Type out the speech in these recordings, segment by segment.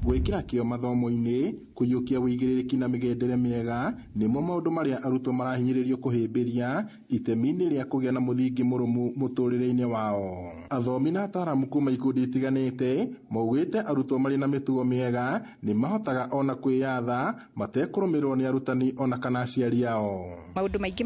Gwĩkĩra kĩo mathomo-inĩ, kũiyũkia ũigĩrĩrĩki na mĩgendere mĩega nĩmo maũndũ marĩa arutwo marahinyĩrĩrio kũhĩmbĩria itemi-inĩ rĩa kũgĩa na mũthingi mũrũmu mũtũrĩre-inĩ wao. Athomi na ataaramu kuma ikundi itiganĩte maugĩte arutwo marĩ na mĩtugo mĩega nĩ mahotaga ona kwĩyatha matekũrũmĩrĩrwo nĩ arutani ona kana aciari ao. Maũndũ maingĩ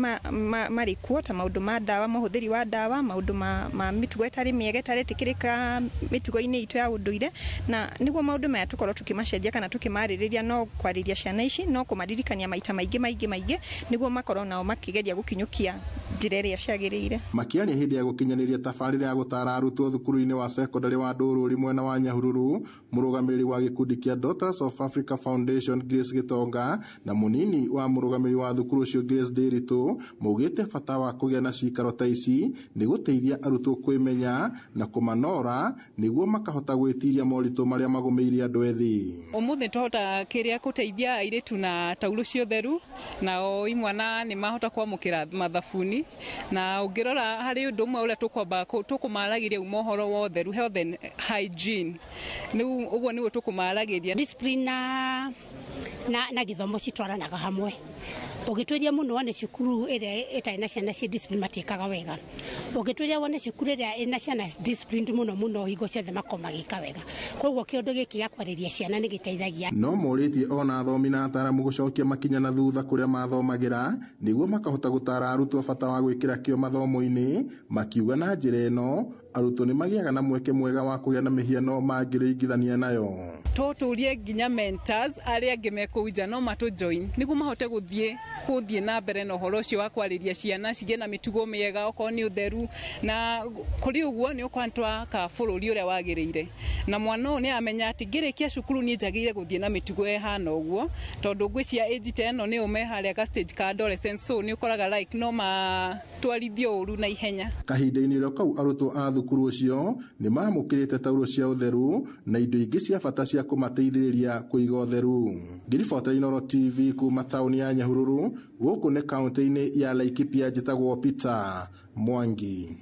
marĩ kuo ta maũndũ ma ndawa, mũhũthĩri wa ndawa, maũndũ ma mĩtugo ĩtarĩ mĩega ĩtaretĩkĩrĩka mĩtugo-inĩ itũ ya ũndũire, na nĩguo maũndũ maya tũkorwo tũkĩmacenjia kana tũkĩmarĩrĩria, no kwarĩria ciana ici no kũmaririkania maita maingĩ maingĩ maingĩ nĩguo makorwo nao makĩgeria gũkinyũkia njĩra ĩrĩa ciagĩrĩire. Makĩaria hĩndĩ ya gũkinyanĩria tabarĩra ya gũtara arutwo thukuru-inĩ wa cekondarĩ wa Ndũrũri mwena wa Nyahururu, mũrũgamĩrĩri wa gĩkundi kĩa Daughters of Africa Foundation Grace Gitonga na mũnini wa mũrũgamĩrĩri wa thukuru ũcio Grace Ndiritu maugĩte bata wa kũgĩa na cikaro ta ici nĩ gũteithia arutwo kwĩmenya na kũmanora nĩguo makahota gwĩtiria moritũ marĩa magũmĩire andũ ethĩ. Ũmũthĩ twahota kĩrĩa gũteithia airĩtu na taurũ cia ũtheru, nao imwana nĩ mahota kwamũkĩra mathabuni, na ũngĩrora harĩ ũndũ ũmwe ũrĩa tũkwamba tũkũmaragĩria uma ũhoro wa ũtheru, health and hygiene, rĩu ũguo nĩguo tũkũmaragĩria. Discipline na gĩthomo citwaranaga hamwe. Ũngĩtwĩria mũno wone cukuru ĩrĩa ĩtarĩ na ciana ciĩ discipline matiĩkaga wega. Ũngĩtwĩria wone cukuru ĩrĩa ĩna ciana disciplined mũno mũno hingo ciothe makoragwo magĩka wega. Koguo kĩũndũ gĩkĩ gĩa kwarĩria ciana nĩ gĩteithagia. No morĩtie ona athomi na ataaramu gũcokia makinya na thutha kũrĩa mathomagĩra nĩguo makahota gũtara arutwo bata wa gwĩkĩra kĩo mathomo-inĩ, makiuga na njĩra ĩno arutwo nĩ magĩaga na mweke mwega wa kũgĩa na mĩhiano mangĩringithania nayo. Tũtũrie nginya mentors arĩa angĩ me kũu nja no matũ join nĩguo mahote gũthiĩ na mbere na ũhoro ũcio wa kwarĩria ciana cigĩe na mĩtugo mĩega okorwo nĩ ũtheru, na kũrĩ ũguo nĩ ũkorwo twaka bũrũri ũrĩa wagĩrĩire, na mwana ũyũ nĩ amenya atĩ ngĩrĩkia cukuru niĩ njagĩrĩire gũthiĩ na mĩtugo ĩhana ũguo, tondũ ngwĩciria age ta ĩno nĩ ũme harĩa ga stage ka adolescence, so nĩ ũkoraga like no matwarithio ũru na ihenya. Kahinda-inĩ kau arutwo a thukuru ũcio nĩ mamũkĩrĩte taurũ cia ũtheru na indo ingĩ cia bata cia kũmateithĩrĩria kũiga ũtheru. Ngĩribotera Inooro TV kuma taũni ya Nyahururu, gũkũ nĩ kaũntĩ-inĩ ya Laikipia, njĩtagwo Peter Mwangi.